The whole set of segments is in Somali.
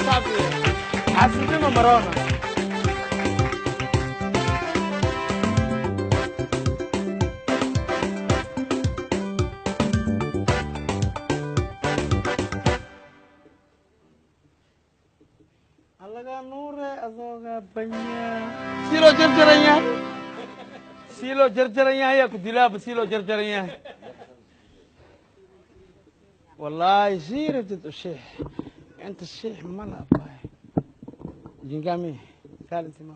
Saabiye xaasidnimo maroona. Allaga nuure, adooga banya sii loo jarjaran yahay, sii loo jarjaran yahay, yaa ku dilaaba, sii loo jarjaran yahay. Wallaahi sii rabtid u shiix, inta shiix mala abaay jingami kaalinti ma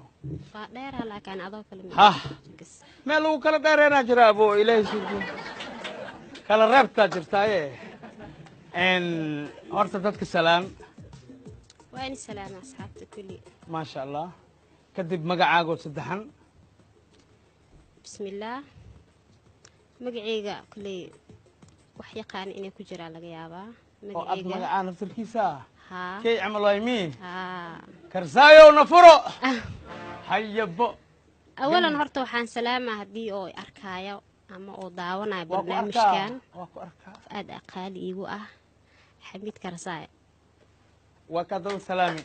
Waa dheeraa, laakiin adoo kale ma Hah, meel lagu kala dheereenaa jira abo, Ilaahay sugi kala reebtaa jirtaaye. Horta dadka salaan. Waa ini salaama asxaabta kulli. Maasha Allah. Kadib magacaagoo saddexan. Bismillaah. Magacayga kulley wax yaqaan inay ku jiraan laga yaabaa. Oo ad magacaa naftarkiisa ah? Haa. Kay camal waay mi? Haa. Karsaayow na furo hayabo. Awalan horta waxaan salaamaa haddii oo arkaayo ama oo daawanayo Waa ku arkaa. barnaamijkan. Waa ku arkaa. Qof aad aqaali iigu ah, Xamiid Karsaay. Waa kaa daba salaami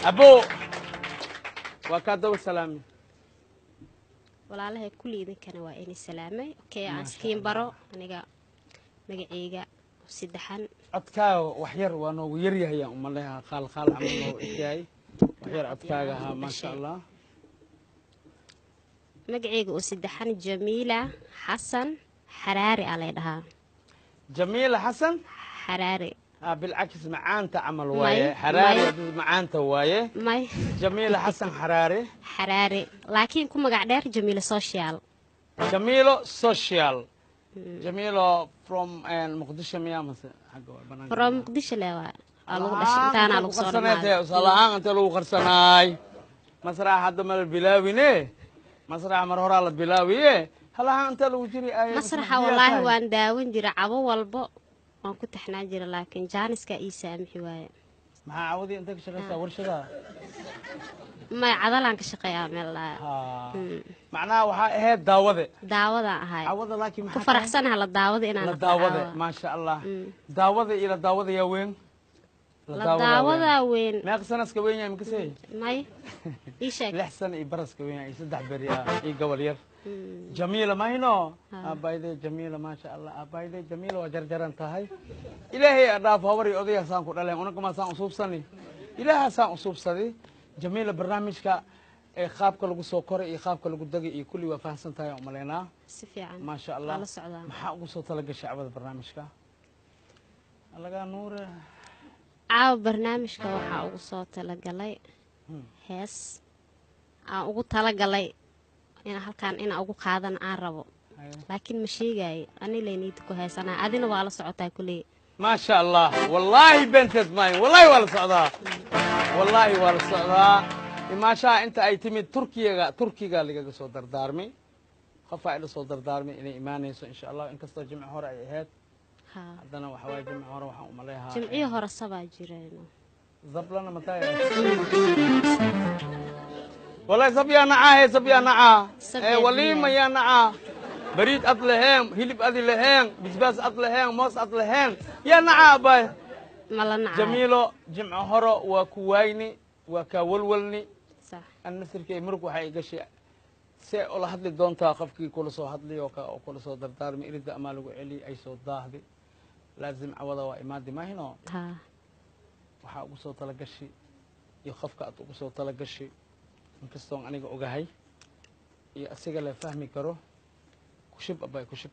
abo, waa kaa daba salaami. Walaalahay kulli idinkana waa ini salaamay. Okay, aan iskiin baro aniga magacayga saddexan. Codkaaga wax yar waa noogu yar yahay, aan umaleha qaal qaal camal noogu egyahay wax yar codkaaga. Haa, maasha Allah. Magacayga oo saddexan Jamiila Xasan Xaraari aa lay dhahaa. Jamiila Xasan Xaraari. Bilcakis macaanta camal May, waaye Xaraari. May. Haddii macaanta waaye. May. Jamiila Xasan Xaraari. Xaraari, laakiin ku magac dheer Jamiila Social. Jamiilo Social, Jamiilo from Muqdisho miyaa mase xagga waa banaanka? From Muqdisho le waa, waa lagu dhashay, intaanaa lagu soo qarsaneed dhamaaday. Usalahaan intee lagu qarsanaay? Masraxa hadda ma la bilaawine, masraxa mar horaa la bilaawiye. Halahaan intee lagu jiri ay? Masraxa wallaahi waan daawan jira, cabo walbo waan ku taxnaan jira, laakiin jaaniska ii saamixi waaye. Maxaa cawadii intee ka shaqaysaa, warshadaha? May, cadalaan ka shaqeeyaa meel laa. Ha, macnaha waxaa ahayd daawade. Daawadaan ahay. Cawada laakiin ku maxaa tahay? Faraxsanaha la daawada inaan La noqdo daawade caawa. Maasha Allah. Daawada iyo la daawada yaa weyn? La daawadaa weyn. Meeqa sanaska weyn yahay makasey? May, ii sheeg. 6 sano iyo baraska weyn yahay iyo 3 beri ah iyo gobol yar. Jamiila mayno aabbayde Jamiila, maasha Allah. Aabbayde Jamiila waa jarjaran tahay. Ilaahay a dhaaf habar iyo odaya saan ku dhaleen, unagama saan usuubsani, Ilaaha saan usuubsadi. Jamiila, barnaamijka ee qaabka lagu soo koray iyo qaabka lagu degay iyo kulli waa fahamsan tahay aan umaleynaa. Si fiican. Maasha Allah. Waa la socdaa. Maxaa ugu soo talagashay cawada barnaamijka allagaa nuure? Caawa barnaamijka waxaa ugu soo talagalay hees aan ugu talagalay in halkaan inaan ugu qaadana aan rabo, laakiin ma sheegaayo ani laynida ku haysanaa, adina waa la socotaa kuley. Maasha Allah. Wallaahi beenteed maayo, wallaahi waa la socdaa, wallaahi waa la socdaa. Imaashaha inta ay timid Turkiyaga, Turkiga lagaga soo dardaarmay, qofaa ila soo dardaarmay inay imaanayso insha Allah, inkastoo jimco hore ay ahayd. Haddana waxa waaye jimco hore waxaan umaleehaa. Jimciyo hore sabaa jireen. Zablana mataya, wallahi zab yaa nacaa, he zab yaa nacaa. Zab ee yaa waliima dilaay. Yaa nacaa bariid ad laheen, hilib adi laheen, bisbaas ad laheen, moos ad laheen, yaa nacaa abay? Ma la nacaayo. Jamiilo, jimco horo waa ku waayni, waa kaa walwalni. Sax. An naftirkay murug waxay gashay see ula hadli doontaa qofkii kula soo hadlay oo oo kula soo dardaarmay. Iridda amaa lagu celiy ay soo daahdi, laazim cawada waa imaadi mahino. Haa. Waxaa ugu soo talagashi iyo qofka aad ugu soo talagashi, inkastoon aniga ogahay iyo asiga la fahmi karo, kushib abay kushib.